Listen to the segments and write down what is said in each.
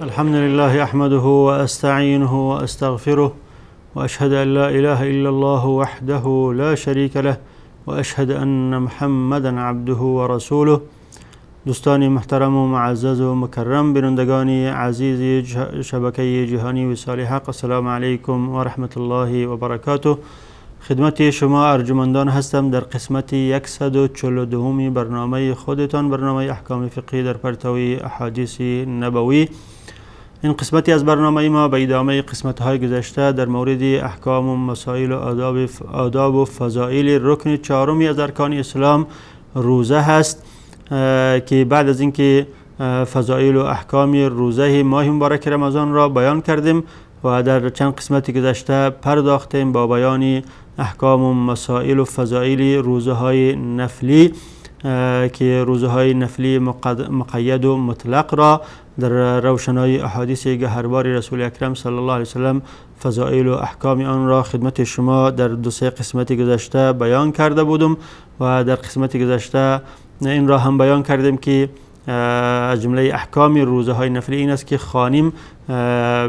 الحمد لله أحمده وأستعينه وأستغفره وأشهد أن لا إله إلا الله وحده لا شريك له وأشهد أن محمدا عبده ورسوله. دوستان محترم و معزز و مکرم، بینندگان عزیز شبکه جهانی وصال حق، السلام علیکم و رحمت الله و برکاته. خدمت شما ارجمندان هستم در قسمت 142 برنامه خودتان، برنامه احکام فقهی در پرتوی احادیث نبوی. این قسمتی از برنامه ما به ادامه قسمت های گذشته در مورد احکام و مسائل و آداب و فضائل رکن چهارمی از ارکان اسلام روزه هست که بعد از اینکه فضائل و احکام روزه ماه مبارک رمضان را بیان کردیم و در چند قسمت گذشته پرداختیم با بیان احکام و مسائل و فضائل روزه های نفلی که روزه های نفلی مقید و مطلق را در روشنای احادیث گهربار رسول اکرم صلی الله علیه وسلم فضائل و احکام آن را خدمت شما در دو سه قسمت گذشته بیان کرده بودم و در قسمت گذشته این را هم بیان کردیم که از جمله احکام روزه های نفلی این است که خانم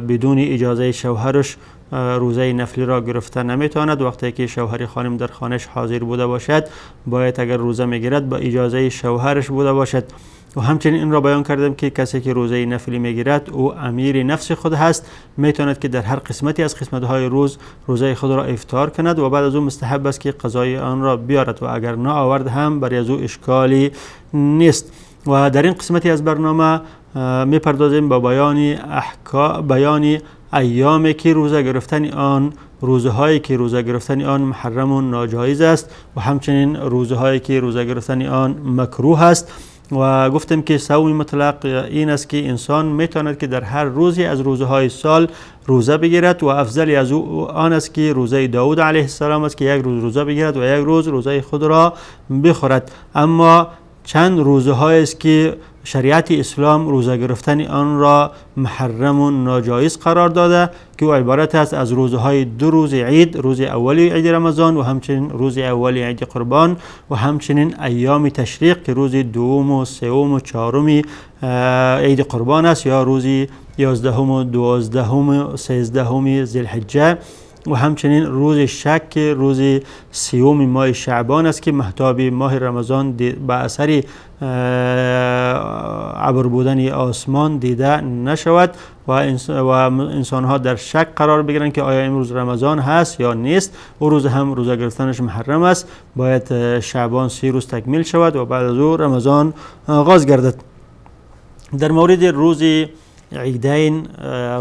بدون اجازه شوهرش روزه نفلی را گرفته نمیتواند. وقتی که شوهر خانم در خانهش حاضر بوده باشد، باید اگر روزه میگیرد با اجازه شوهرش بوده باشد. و همچنین این را بیان کردم که کسی که روزه نفلی میگیرد او امیر نفس خود هست، میتواند که در هر قسمتی از قسمت‌های روز روزه خود را افطار کند و بعد از او مستحب است که قضای آن را بیارد و اگر نه آورد هم برای از او اشکالی نیست. و در این قسمتی از برنامه میپردازیم با بیان ایامی که روزه گرفتن آن، روزه هایی که روزه گرفتن آن محرم و ناجایز است و همچنین روزه هایی که روزه گرفتن آن مکروه است. و گفتیم که صوم مطلق این است که انسان میتواند که در هر روزی از روزه های سال روزه بگیرد و افضل از او آن است که روزه داود علیه السلام است که یک روز روزه بگیرد و یک روز روزه خود را بخورد. اما چند روزه های است که شریعت اسلام روزه گرفتن آن را محرم و ناجایز قرار داده که او عبارت است از روزه های دو روز عید، روز اول عید رمضان و همچنین روز اول عید قربان و همچنین ایام تشریق که روز دوم و سوم و چهارم عید قربان است یا روز 11 و 12 و 13 ذی الحجه و همچنین روز شک روز سیوم ماه شعبان است که مهتاب ماه رمضان به اثر عبر بودن آسمان دیده نشود و انسانها در شک قرار بگیرند که آیا امروز رمضان هست یا نیست. او روز هم روزه گرفتنش محرم است، باید شعبان 30 روز تکمیل شود و بعد از او رمضان آغاز گردد. در مورد روز عیدین،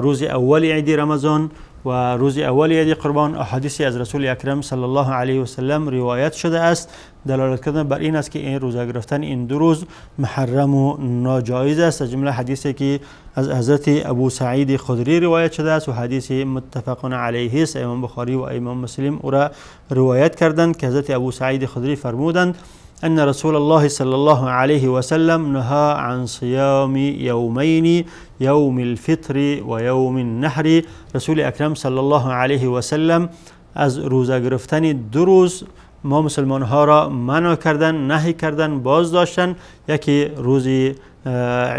روز اول عید رمضان و روز اول عید قربان، احادیثی از رسول اکرم صلی الله علیه و سلم روایت شده است دلالت کردن بر این است که این روزه گرفتن این دو روز محرم و ناجایز است. از جمله حدیثی که از حضرت ابو سعید خدری روایت شده است و حدیث متفق علیه است، امام بخاری و امام مسلم او را روایت کردند که حضرت ابو سعید خدری فرمودند أن رسول الله صلى الله عليه وسلم نهى عن صيام يومين، يوم الفطر ويوم النحر. رسول اکرم صلی الله علیه و سلم از روزه گرفتن دو روز ما مسلمان ها را منع کردن، نهی کردن، باز داشتن. یکی روز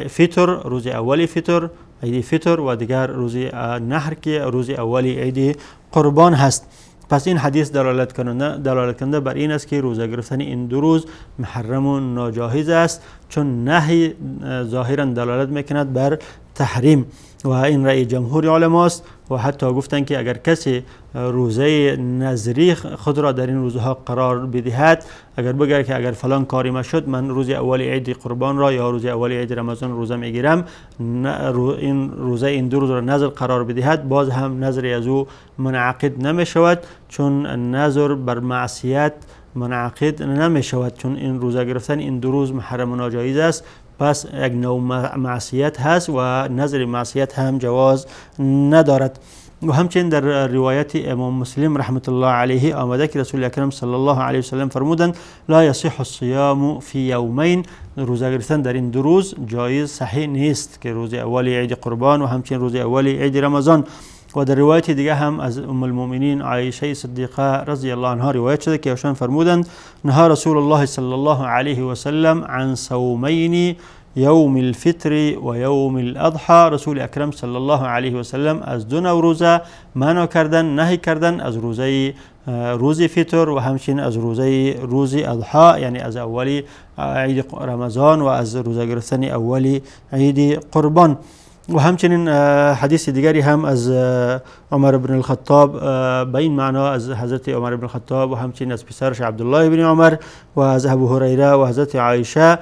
فطر، روز اول فطر، عید فطر، و دیگر روز نحر که روز اول عید قربان هست. پس این حدیث دلالت کننده بر این است که روزه گرفتن این دو روز محرم و ناجایز است، چون نهی ظاهرا دلالت میکند بر تحریم و این رأی جمهور علماست. و حتی گفتند که اگر کسی روزه نظری خود را در این روزها قرار بدهد، اگر بگه که اگر فلان کاری ما شد من روز اول عید قربان را یا روز اول عید رمضان روزه میگیرم، این روزه این دو روز را نظر قرار بدهد، باز هم نظر از او منعقد نمی شود، چون نظر بر معصیت منعقد نمی شود، چون این روزه گرفتن این دو روز محرم و ناجایز است. پس یک نوع معصیت هست و نظر معصیت هم جواز ندارد. و همچنین در روایت امام مسلم رحمت الله علیه آمده که رسول اکرم صلی الله علیه و سلم فرمودند لا یصح الصیام فی یومین، روزه گرفتن در این دو روز جایز صحیح نیست که روز اول عید قربان و همچنین روز اول عید رمضان. و در روایت دیگه هم از ام المؤمنین عایشه صدیقه رضی الله عنها روایت شده که ایشان فرمودند نهى رسول الله صلی الله علیه و سلم عن صومین یوم الفطر و یوم الاضحی. رسول اکرم صلی الله علیه و سلم از دو نوع روزه منع کردن، نهی کردن، از روزه روز فطر و همچنین از روزه روز اضحی، یعنی از اول عید رمضان و از روزه گرفتن اول عید قربان. و همچنین حدیث دیگری هم از عمر بن الخطاب به این معنا، از حضرت عمر بن الخطاب و همچنین از پسرش عبدالله بن عمر و از ابو هریره و حضرت عایشه،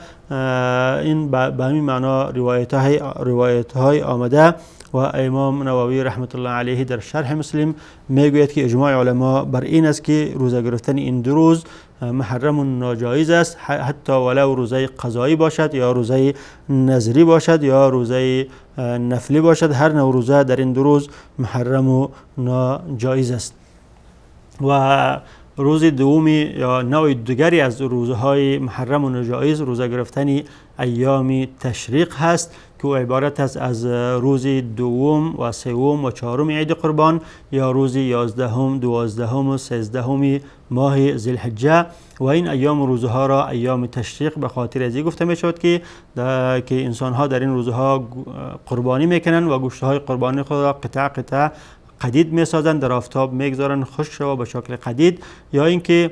این به همین معنا روایت های آمده. و امام نووی رحمت الله علیه در شرح مسلم میگوید که اجماع علما بر این است که روزه گرفتن این دو روز محرم و ناجایز است، حتی ولو روزه قضایی باشد یا روزه نذری باشد یا روزه نفلی باشد، هر نوع روزه در این دو روز محرم و ناجایز است. و روز دومی یا نوع دیگری از روزهای محرم و ناجایز روزه گرفتن ایام تشریق هست که عبارت است از روز دوم و سوم و چهارم عید قربان یا روز 11، 12 و 13 ماه ذی الحجه. و این ایام روزها را ایام تشریق به خاطر از این گفته می شود که انسان ها در این روزها قربانی میکنند و گوشت های قربانی خود را قطع قطع قدید میسازند، در آفتاب میگذارند خشک شود به شکل قدید، یا اینکه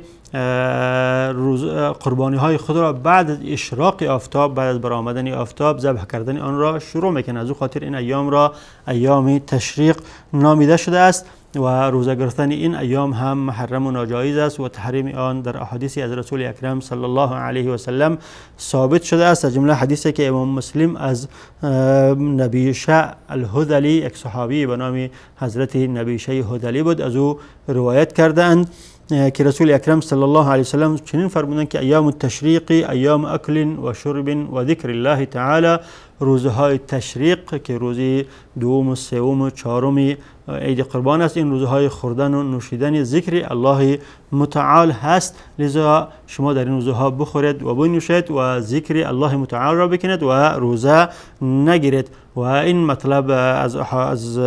قربانی های خود را بعد از اشراق آفتاب، بعد از برآمدن آفتاب ذبح کردن آن را شروع میکنند. از او خاطر این ایام را ایام تشریق نامیده شده است و روزه گرفتن این ایام هم محرم و ناجایز است و تحریم آن در احادیث از رسول اکرم صلی الله علیه و سلم ثابت شده است. از جمله حدیثی که امام مسلم از نبیشه الهذلی، یک صحابی به نام حضرت نبیشه هذلی بود، از او روایت کردند که رسول اکرم صلی الله علیه و سلم چنین فرمودند که ایام التشریق ایام اکل و شرب و ذکر الله تعالی. روزهای تشریق که روزی دوم و سوم و چهارم عید قربان است، این روزهای خوردن و نوشیدن ذکر الله متعال هست، لذا شما در این روزها بخورید و بنوشید و ذکر الله متعال را بکنید و روزه نگیرید. و این مطلب از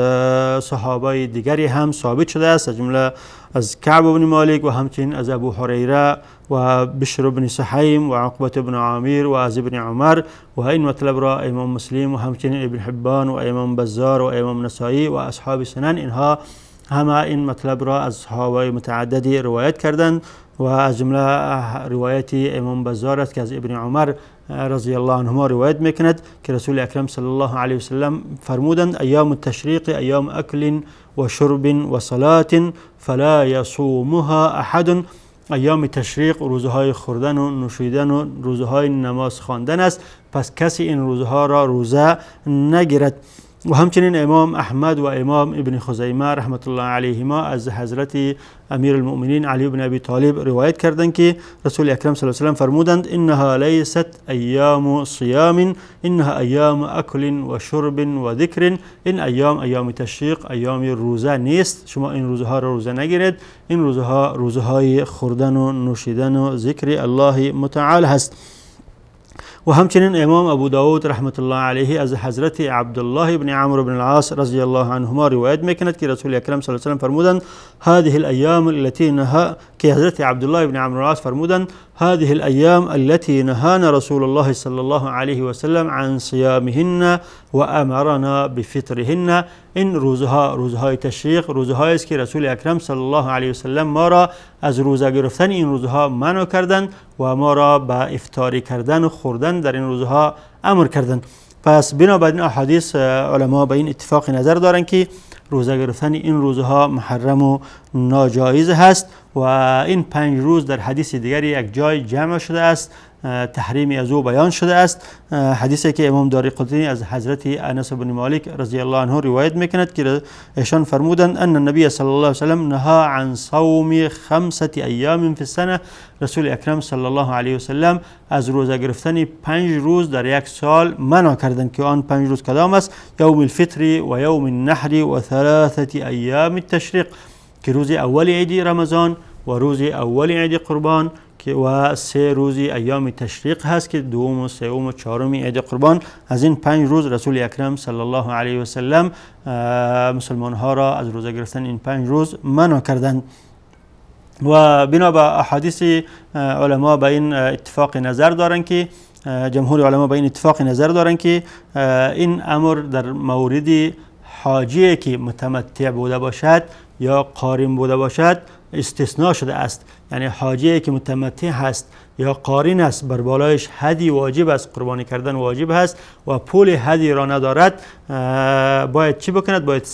صحابه دیگری هم ثابت شده است، از جمله از کعب بن مالک و همچنین از ابو هریره و بشر بن سحیم و عقبة بن عامر و از ابن عمر. و این مطلب را امام مسلم و همچنین ابن حبان و امام بزار و امام نسائی و اصحاب سنن، اینها همه این مطلب را از صحابه متعددی روایت کردند و از جمله روایت امام بزار است که از ابن عمر رضی الله عنهما روایت میکند که رسول اکرم صلی الله علیه و سلم فرمودند ایام التشریق ایام اکل و شرب و صلاة فلا یصومها احد. ایام تشریق روزهای خوردن و نوشیدن و روزهای نماز خواندن است، پس کسی این روزها را روزه نگیرد. و همچنین امام احمد و امام ابن خزیمه رحمت الله علیهما از حضرت امیر المؤمنین علی بن ابی طالب روایت کردند که رسول اکرم صلی الله علیه و سلم فرمودند انها لیست ایام صیام انها ایام اکل و شرب و ذکر. این ایام ایام تشریق ایام روزه نیست، شما این روزها را روزه نگیرید، این روزها روزهای خوردن و نوشیدن و ذکر الله متعال هست. و همچنین امام ابو داود رحمت الله علیه از حضرت عبدالله بن عمرو بن العاص رضی الله عنهما روایت میکند که رسول اکرم صلی الله علیه و سلم فرمودند هذه الایام التي نها، که حضرت عبدالله بن عمرو بن العاص فرمودند هذه الایام التي نهانا رسول الله صلی الله علیه و سلم عن صيامهن وامرنا بفطرهن. این روزها روزهای تشریق، روزهایی است که رسول اکرم صلی الله علیه و سلم ما را از روزه گرفتن این روزها منع کردند و ما را به افطاری کردن و خوردن در این روزها امر کردند. پس بنابر این احادیث علما به این اتفاق نظر دارند که روزه گرفتن این روزها محرم و ناجایز هست و این 5 روز در حدیث دیگری یک جای جمع شده است، تحریم از او بیان شده است. حدیثی که امام دارقطنی از حضرت انس بن مالک رضی الله عنه روایت میکند که ایشان فرمودند ان النبی صلی الله علیه و سلم نهى عن صوم 5 ایام فی السنه. رسول اکرم صلی الله علیه و سلم از روزه گرفتن 5 روز در یک سال منع کردند که آن 5 روز کدام است؟ یوم الفطر و یوم النحر و 3 ایام التشریق، که روز اول عید رمضان و روز اول عید قربان و 3 روز ایام تشریق هست که دوم و سوم و چهارم عید قربان. از این 5 روز رسول اکرم صلی الله علیه و سلم مسلمان ها را از روزه گرفتن این 5 روز منع کردند. و بنا به احادیث علما به این اتفاق نظر دارند که جمهور علما به این اتفاق نظر دارند که این امر در مورد حاجی که متمتع بوده باشد یا قارن بوده باشد استثناء شده است. یعنی حاجی که متمتع هست یا قارن است بر بالایش هدی واجب است، قربانی کردن واجب است و پول هدی را ندارد، باید چی بکند؟ باید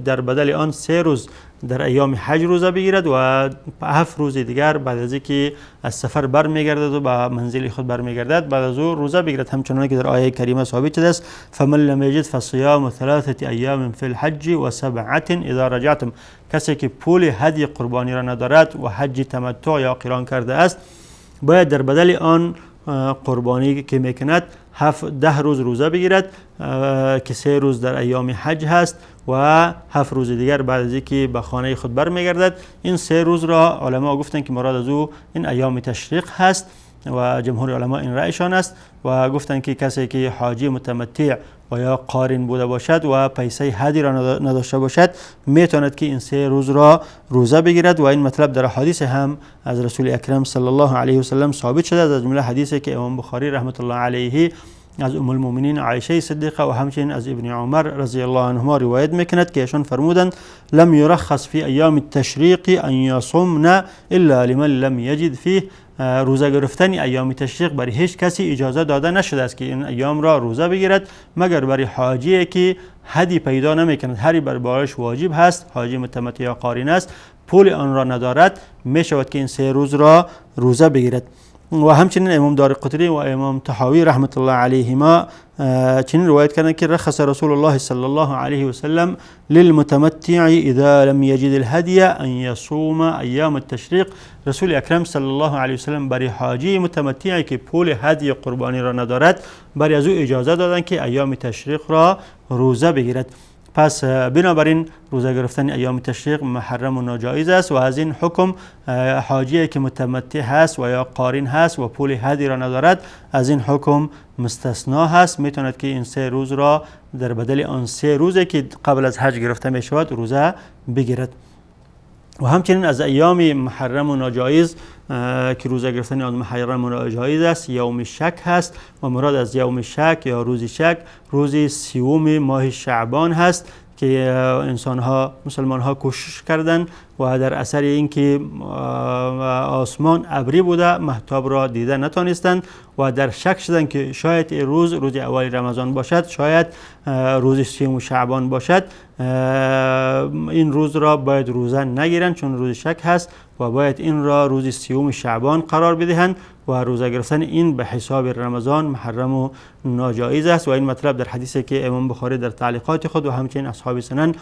در بدل آن 3 روز در ایام حج روزه بگیرد و 7 روز دیگر بعد از اینکه از سفر برمیگردد و به منزل خود برمیگردد بعد از او روزه بگیرد، همچنان که در آیه کریمه ثابت شده است فمن لم یجد فصیام 3 ایام فی الحج و 7 اذا رجعتم. کسی که پول هدی قربانی را ندارد و حج تمتع یا قران کرده است باید در بدل آن قربانی که میکند 10 روز روزه بگیرد که 3 روز در ایام حج هست و 7 روز دیگر بعد از اینکه به خانه خود برمیگردد. این 3 روز را علما گفتند که مراد از او این ایام تشریق هست و جمهور علما این رأیشان است و گفتند که کسی که حاجی متمتع و یا قارن بوده باشد و پیسه هدی را نداشته باشد میتواند که این 3 روز را روزه بگیرد و این مطلب در حدیث هم از رسول اکرم صلی الله علیه و سلم ثابت شده، از جمله حدیثی که امام بخاری رحمت الله علیه از ام المؤمنین عایشه صدیقه و همچنین از ابن عمر رضی الله عنهما روایت میکند که ایشان فرمودند لم یرخص فی ایام التشریق ان یصمن الا لمن لم یجد فیه. روزه گرفتن ایام تشریق برای هیچ کسی اجازه داده نشده است که این ایام را روزه بگیرد مگر برای حاجی که هدی پیدا نمیکند، هری بر بالایش واجب هست، حاجی متمتع یا قارن است، پول آن را ندارد، میشود که این 3 روز را روزه بگیرد. و همچنین امام دارقطنی و امام طحاوی رحمت الله علیهما چنین روایت کردند که رخص رسول الله صلی الله علیه و سلم للمتمتع اذا لم یجد الهدی ان یصوم ایام التشریق. رسول اکرم صلی الله علیه و سلم برای حاجی متمتعی که پول هدی قربانی را ندارد برای از او اجازه دادند که ایام تشریق را روزه بگیرد. پس بنابراین روزه گرفتن ایام تشریق محرم و ناجایز است و از این حکم حاجی که متمتع هست و یا قارن هست و پول هدی را ندارد از این حکم مستثنا هست، میتواند که این 3 روز را در بدل آن 3 روزی که قبل از حج گرفته می شود روزه بگیرد. و همچنین از ایام محرم و ناجایز که روزه گرفتن آن محرم و ناجایز است یوم شک هست و مراد از یوم شک یا روز شک روز 30 ماه شعبان هست که انسانها مسلمان ها کوشش کردند و در اثر اینکه آسمان ابری بوده مهتاب را دیده نتانستند و در شک شدند که شاید این روز روز اول رمضان باشد، شاید روز 30 شعبان باشد، این روز را باید روزه نگیرند چون روز شک هست و باید این را روز 30 شعبان قرار بدهند و روزه گرفتن این به حساب رمضان محرم و ناجایز است. و این مطلب در حدیثی که امام بخاری در تعلیقات خود و همچنین اصحاب سنن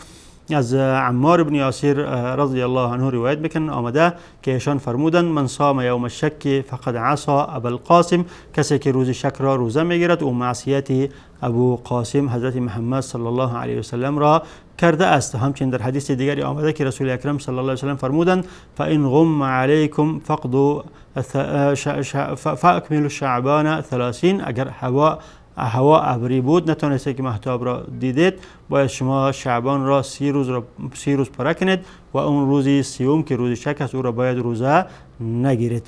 از عمار بن یاسر رضی الله عنه روایت بکن آمده که ایشان فرمودند من صام یوم الشک فقد عصا ابا القاسم، کسی که روز شک را روزه میگیرد او معصیت ابو قاسم حضرت محمد صلی الله علیه و سلم را کرده است. همچنین در حدیث دیگری آمده که رسول اکرم صلی الله علیه و سلم فرمودند فان غم علیکم فقدوا فاکملوا شعبان 30، اگر هوا ابری بود نتونسته که مهتاب را دیدید باید شما شعبان را 30 روز پره کنید و اون روزی 30 که روز شک است او را باید روزه نگیرید.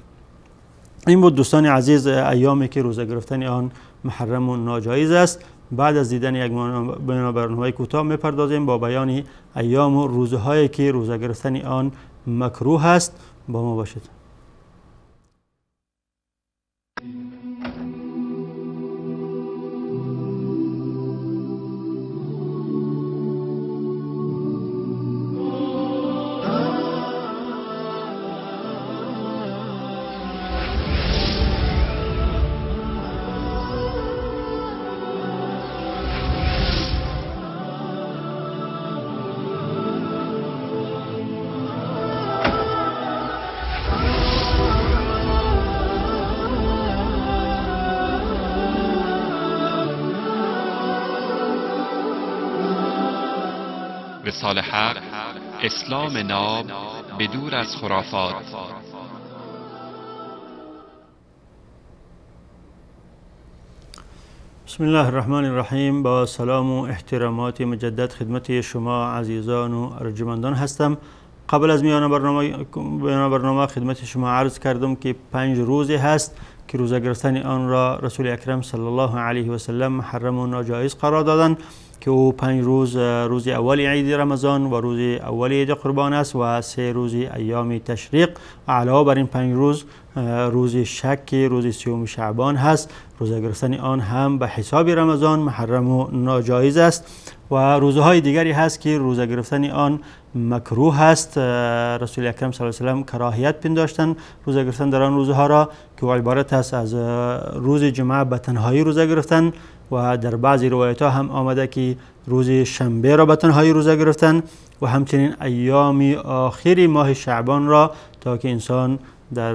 این بود دوستان عزیز ایامی که روزه گرفتن آن محرم و ناجایز است. بعد از دیدن یک برنامه کوتاه میپردازیم با بیان ایام و روزهایی که روزه گرفتن آن مکروه است. با ما باشید. وصال حق، اسلام ناب به دور از خرافات. بسم الله الرحمن الرحیم. با سلام و احترامات مجدد خدمت شما عزیزان و ارجمندان هستم. قبل از میان برنامه خدمت شما عرض کردم که 5 روزی هست که روزه گرفتن آن را رسول اکرم صلی الله علیه و سلم محرم و ناجایز قرار دادند که او 5 روز، روز اول عید رمضان و روز اول عید قربان است و 3 روز ایام تشریق. علاوه بر این 5 روز، روز شک، روز 30 شعبان هست. روزه گرفتن آن هم به حساب رمضان محرم و ناجایز است. و روزهای دیگری هست که روزه گرفتن آن مکروه است. رسول اکرم صلی الله علیه و سلم کراهیت پنداشتند روزه گرفتن در آن روزها را که عبارت است از روز جمعه به تنهایی روزه گرفتن و در بعضی روایت ها هم آمده که روز شنبه را به تنهایی روزه گرفتن و همچنین ایام آخری ماه شعبان را تا که انسان در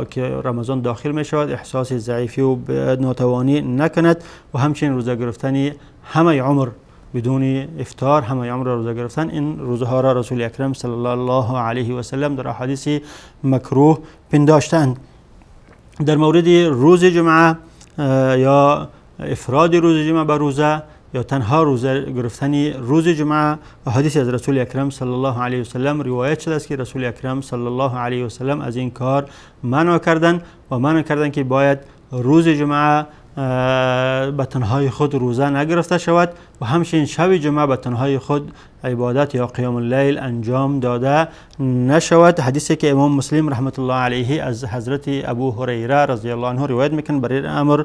که رمضان داخل می شود احساس ضعیفی و ناتوانی نکند و همچنین روزه گرفتن همه عمر بدون افطار، همه عمر را روزه گرفتن. این روزه ها را رسول اکرم صلی الله علیه و سلم در احادیث مکروه پنداشتند. در مورد روز جمعه یا افراد روز جمعه به روزه یا تنها روزه گرفتن روز جمعه، احادیث از رسول اکرم صلی الله علیه و سلم روایت شده است که رسول اکرم صلی الله علیه و سلم از این کار منع کردند و منع کردند که باید روز جمعه به تنهای خود روزه نگرفته شود و همچنین شب جمعه به تنهای خود عبادت یا قیام اللیل انجام داده نشود. حدیثی که امام مسلم رحمت الله علیه از حضرت ابو هریره رضی الله عنه روایت میکند بر این امر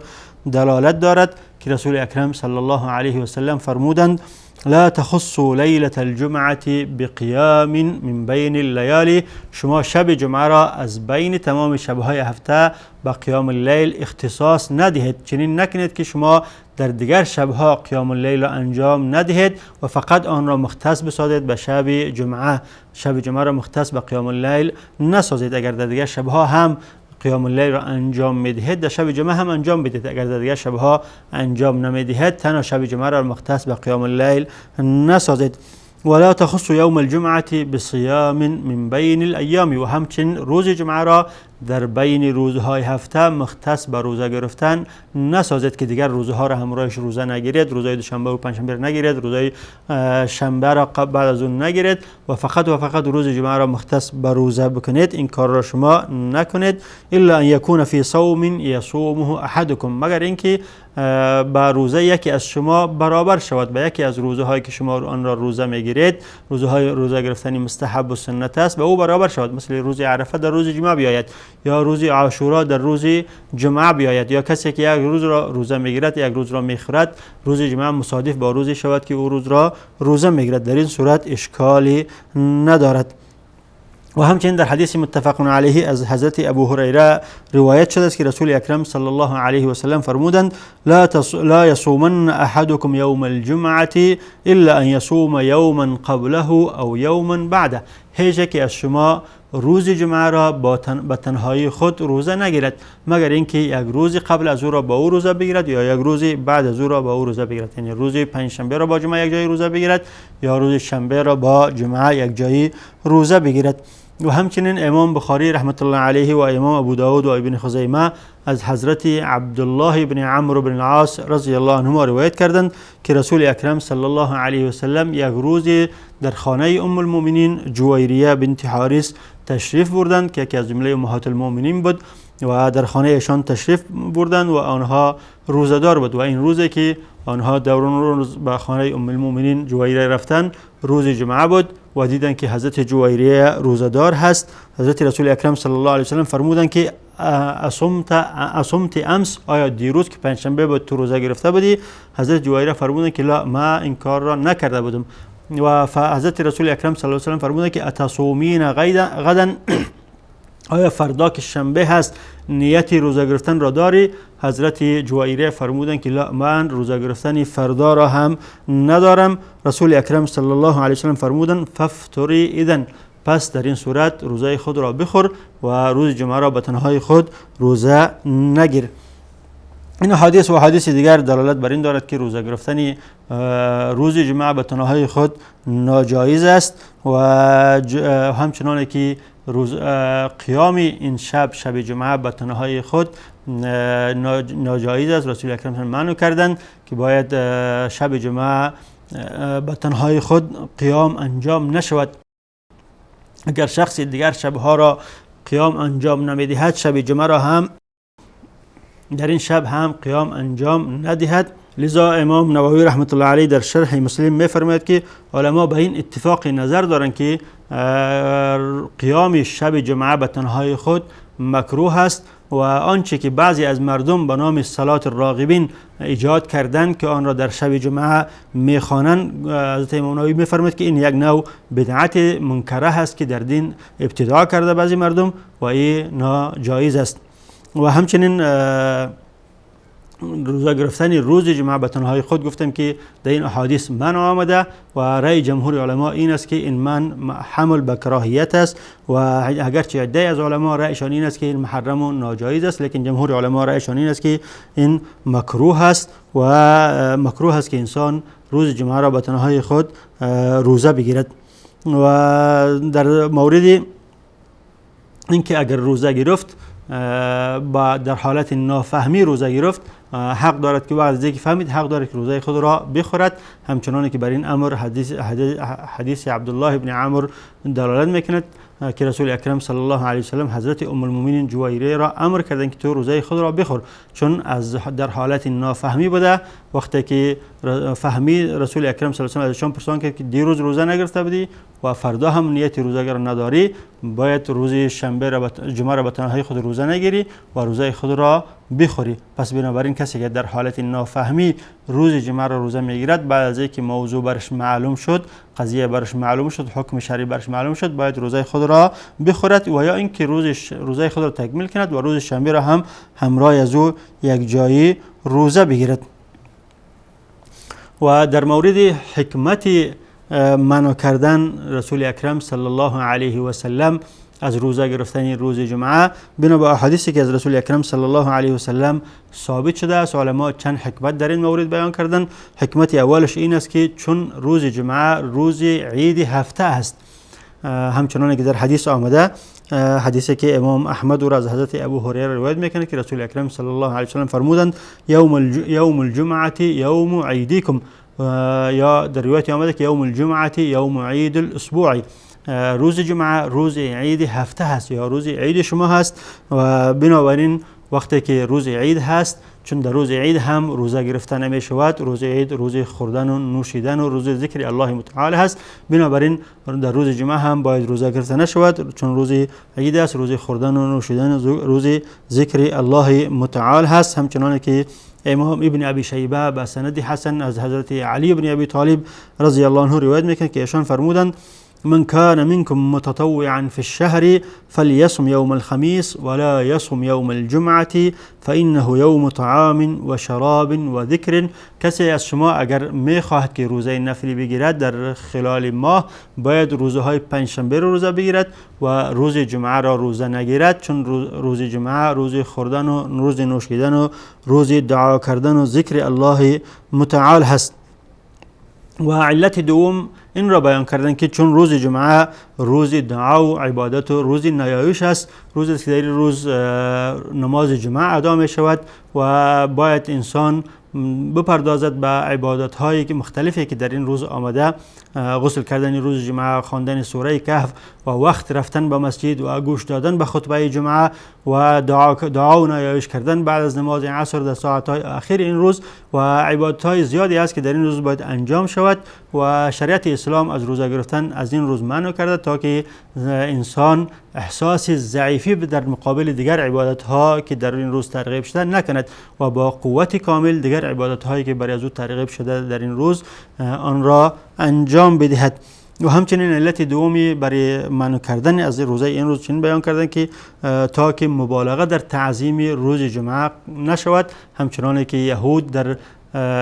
دلالت دارد که رسول اکرم صلی الله علیه و سلم فرمودند: لا تخصوا لیلة الجمعة بقیام من بین اللیالی. شما شب جمعه را از بین تمام شبهای هفته به قیام اللیل اختصاص ندهید. چنین نکنید که شما در دیگر شبها قیام اللیل را انجام ندهید و فقط آن را مختص بسازید به شب جمعه. شب جمعه را مختص به قیام اللیل نسازید. اگر در دیگر شبها هم قیام اللیل را انجام میدهید، در شب جمعه هم انجام بدهید. اگر در دیگر شبها انجام نمیدهید، تنها شب جمعه را مختص به قیام اللیل نسازید. ولا تخص یوم الجمعة بصیام من بین الایام. و همچنین روز جمعه را در بین روزهای هفته مختص به روزه گرفتن نسازید که دیگر روزها را همراهش روزه نگیرید، روزهای دوشنبه و پنجشنبه را نگیرید، روزهای شنبه را بعد از اون نگیرید و فقط و فقط روز جمعه را مختص به روزه بکنید. این کار را شما نکنید. الا ان یکون فی صوم یصومه احدکم، مگر اینکه با روزه یکی از شما برابر شود به یکی از روزه هایی که شما آن را روزه میگیرید. روزه های روزه گرفتن مستحب و سنت است، به او برابر شود. مثل روز عرفه در روز جمعه بیاید یا روز عاشورا در روز جمعه بیاید، یا کسی که یک روز را روزه میگیرد یک روز را میخورد، روز جمعه مصادف با روزی شود که او روز را روزه میگیرد، در این صورت اشکالی ندارد. و همچنین در حدیث متفق علیه از حضرت ابو هریره روایت شده است که رسول اکرم صلی الله علیه و سلم فرمودند: لا یصومن احدکم یوم الجمعة الا ان یصوم یوما قبله او یوما بعده. هیچ یکی از شما روز جمعه را به تنهایی خود روزه نگیرد، مگر اینکه یک روز قبل از او را با او روزه بگیرد یا یک روز بعد از او را با او روزه بگیرد. یعنی روز پنجشنبه را با جمعه یک جایی روزه بگیرد یا روز شنبه را با جمعه یک جایی روزه بگیرد. و همچنین امام بخاری رحمت الله علیه و امام ابو داود و ابن خزیمه از حضرت عبدالله بن عمرو بن العاص رضی الله عنهما روایت کردند که رسول اکرم صلی الله علیه و سلم یک روز در خانه ام المؤمنین جویریه بنت حارث تشریف بردند که یکی از جمله امهات المؤمنین بود و در خانه ایشان تشریف بردند و آنها روزه‌دار بود. و این روزی که آنها در روز به خانه ام المؤمنین جویریه رفتند روز جمعه بود و دیدند که حضرت جویریه روزه‌دار هست. حضرت رسول اکرم صلی الله علیه و سلم فرمودند که اصمت امس، آیا دیروز که پنجشنبه بود تو روزه گرفته بودی؟ حضرت جویریه فرمودند که لا، ما این کار را نکرده بودم. و حضرت رسول اکرم صلی الله علیه و سلم فرمودند که اتصومین غدا، آیا فردا که شنبه هست نیت روزه گرفتن را داری؟ حضرت جویریه فرمودند که لا، من روزه گرفتن فردا را هم ندارم. رسول اکرم صلی الله علیه و سلم فرمودند فافتری اذن، پس در این صورت روزه خود را بخور و روز جمعه را به تنهای خود روزه نگیر. این حدیث و حدیث دیگر دلالت بر این دارد که روزه گرفتن روز جمعه به تنهای خود ناجایز است و همچنان که روز قیام این شب، شب جمعه، به تنهای خود ناجایز است. رسول اکرم منع کردند که باید شب جمعه به تنهای خود قیام انجام نشود. اگر شخص دیگر شبها را قیام انجام نمیدهد، شب جمعه را هم در این شب هم قیام انجام ندهد. لذا امام نووی رحمت الله علیه در شرح مسلم می‌فرماید که علما به این اتفاق نظر دارند که قیام شب جمعه به تنهای خود مکروه است و آنچه که بعضی از مردم به نام صلات الراغبین ایجاد کردند که آن را در شب جمعه میخوانند، حضرت امام نووی میفرماید که این یک نوع بدعت منکره است که در دین ابتداع کرده بعضی مردم و این ناجایز است. و همچنین روزه گرفتن روز جمعه به تنهای خود گفتم که در این احادیث منع آمده و رأی جمهور علما این است که این من حمل به کراهیت است و اگرچه عده‌ای از علما رأیشان این است که این محرم و ناجایز است، لیکن جمهور علما رأیشان این است که این مکروه است و مکروه است که انسان روز جمعه را به تنهای خود روزه بگیرد. و در مورد اینکه اگر روزه گرفت با در حالت نافهمی روزه گرفت، حق دارد که بعد از اینکه فهمید حق دارد که روزه خود را بخورد، همچنان که بر این امر حدیث عبدالله بن عمرو دلالت میکند که رسول اکرم صلی الله علیه و سلم حضرت ام المؤمنین جویریه را امر کردند که تو روزه خود را بخور، چون از در حالت نافهمی بوده. وقتی که فهمی رسول اکرم صلی الله علیه و سلم ازشان پرسان کرد که دیروز روزه نگرفته بودی و فردا هم نیت روزه را نداری، باید روز شنبه را جمعه را به تنهایی خود روزه نگیری و روزه خود را بخوری. پس بنابراین کسی که در حالت نافهمی روز جمعه را روزه میگیرد، بعد از اینکه موضوع برش معلوم شد، قضیه برش معلوم شد، حکم شرعی برش معلوم شد، باید روزه خود را بخورد و یا اینکه روزه خود را تکمیل کند و روز شنبه را هم همراه از او یک جایی روزه بگیرد. و در مورد حکمت منع کردن رسول اکرم صلی الله علیه و سلم از روزه گرفتن روز جمعه، بنا به احادیثی که از رسول اکرم صلی الله علیه و سلم ثابت شده است، علما چند حکمت در این مورد بیان کردن. حکمت اولش این است که چون روز جمعه روز عید هفته است، همچنان که در حدیث آمده، حدیثی که امام احمد او را از حضرت ابو هریره روایت میکنه که رسول اکرم صلی الله علیه و سلم فرمودند یوم الجمعه یوم عیدکم، یا در روایت آمده که یوم الجمعه یوم عید الاسبوع، روز جمعه روز عید هفته هست یا روز عید شما هست. و بنابراین وقتی که روز عید هست، چون در روز عید هم روزه گرفته نمی شود، روز عید روز خوردن و نوشیدن و روز ذکر الله متعال هست، بنابراین در روز جمعه هم باید روزه گرفته نشود، چون روز عید است، روز خوردن و نوشیدن و روز ذکر الله متعال هست. همچنان که امام ابن ابی شیبه به سند حسن از حضرت علی بن ابی طالب رضی الله عنه روایت میکنه که ایشان فرمودند من كان منكم متطوعا في الشهر فليصم يوم الخميس ولا يصم يوم الجمعة فإنه يوم طعام وشراب وذكر. کسی از شما اگر میخواهد که روزه نفلی بگیرد در خلال ماه، باید روزه های پنجشنبه رو روزه بگیرد و روز جمعه را روزه نگیرد، چون روز جمعه روز خوردن و روز نوشیدن و روز دعا کردن و ذکر الله متعال هست. و علت دوم این را بیان کردن که چون روز جمعه روز دعا و عبادت و روز نیایش است، روز است که در روز نماز جمعه ادا می شود و باید انسان بپردازد به عبادت هایی که مختلفی که در این روز آمده، غسل کردن روز جمعه، خواندن سوره کهف و وقت رفتن به مسجد و گوش دادن به خطبه جمعه و دعا و نیایش کردن بعد از نماز عصر در ساعت های اخیر این روز و عبادت های زیادی است که در این روز باید انجام شود. و شریعت اسلام از روزه گرفتن از این روز منع کرده تا که انسان احساس ضعیفی در مقابل دیگر عبادت ها که در این روز ترغیب شده نکند و با قوت کامل دیگر عبادت هایی که برای از او ترغیب شده در این روز آن را انجام بدهد. و همچنین علت دومی برای منع کردن از روزه این روز چنین بیان کردن که تا که مبالغه در تعظیم روز جمعه نشود، همچنان که یهود در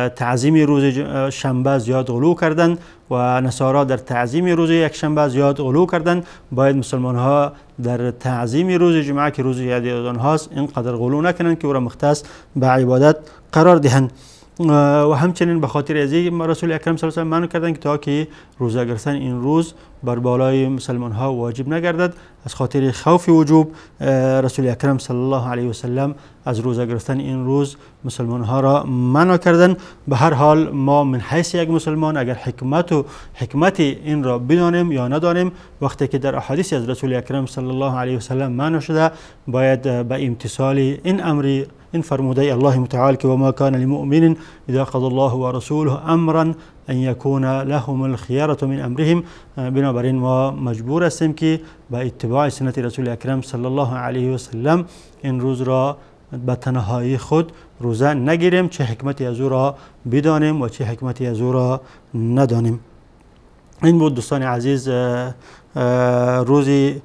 تعظیم روز شنبه زیاد غلو کردند و نصارا در تعظیم روز یک شنبه زیاد غلو کردند، باید مسلمان ها در تعظیم روز جمعه که روز عید آنهاست اینقدر غلو نکنند که او را مختص به عبادت قرار دهند. و همچنین به خاطر از این رسول اکرم صلی الله علیه و منع کردند که تا که روزه گرفتن این روز بر بالای مسلمان ها واجب نگردد، از خاطر خوف وجوب رسول اکرم صلی الله علیه و سلم از روزه گرفتن این روز مسلمان ها را منع کردند. به هر حال ما من حیث یک مسلمان اگر حکمت این را بدانیم یا ندانیم، وقتی که در احادیث از رسول اکرم صلی الله علیه و سلم منع شده، باید به امتثال این امر این فرموده الله متعال که وما کان لمؤمن اذا قضى الله ورسوله امرا ان یکون لهم الخیرة من امرهم. بنابراین ما مجبور هستیم که با اتباع سنت رسول اکرم صلی الله علیه و سلم این روز را به تنهایی خود روزه نگیریم، چه حکمتی از او را بدانیم و چه حکمتی از او را ندانیم. این بود دوستان عزیز روزی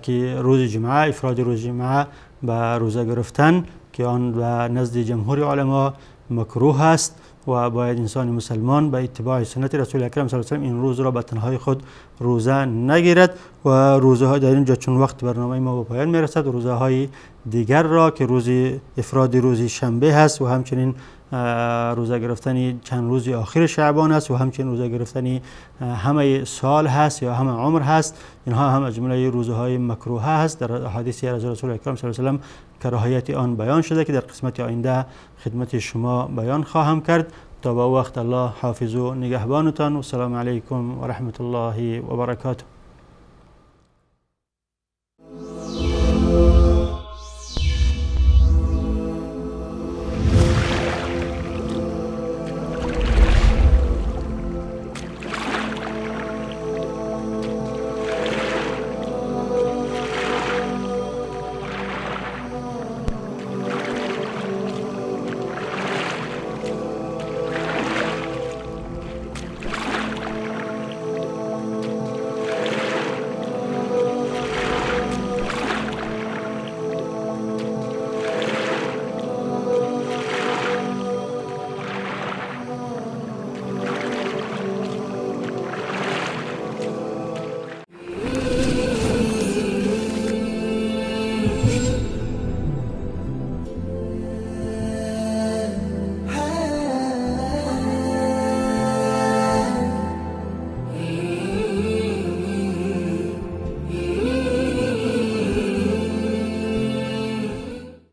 که روز جمعه، افراد روز جمعه به روزه گرفتن که آن به نزد جمهور علما مکروه است و باید انسان مسلمان به اتباع سنت رسول اکرم صلی الله علیه و سلم این روز را به تنهای خود روزه نگیرد. و روزه های در اینجا چون وقت برنامه ما به پایان میرسد، روزه های دیگر را که روز افراد روز شنبه هست و همچنین روزه گرفتن چند روز آخر شعبان است و همچنین روزه گرفتن همه سال هست یا همه عمر هست، اینها هم از جمله روزه های مکروه هست. در احادیث از رسول اکرم صلی الله علیه و سلم کراهیت آن بیان شده که در قسمت آینده خدمت شما بیان خواهم کرد. تا با وقت الله حافظ و نگهبانتان و السلام علیکم و رحمت الله و برکاته.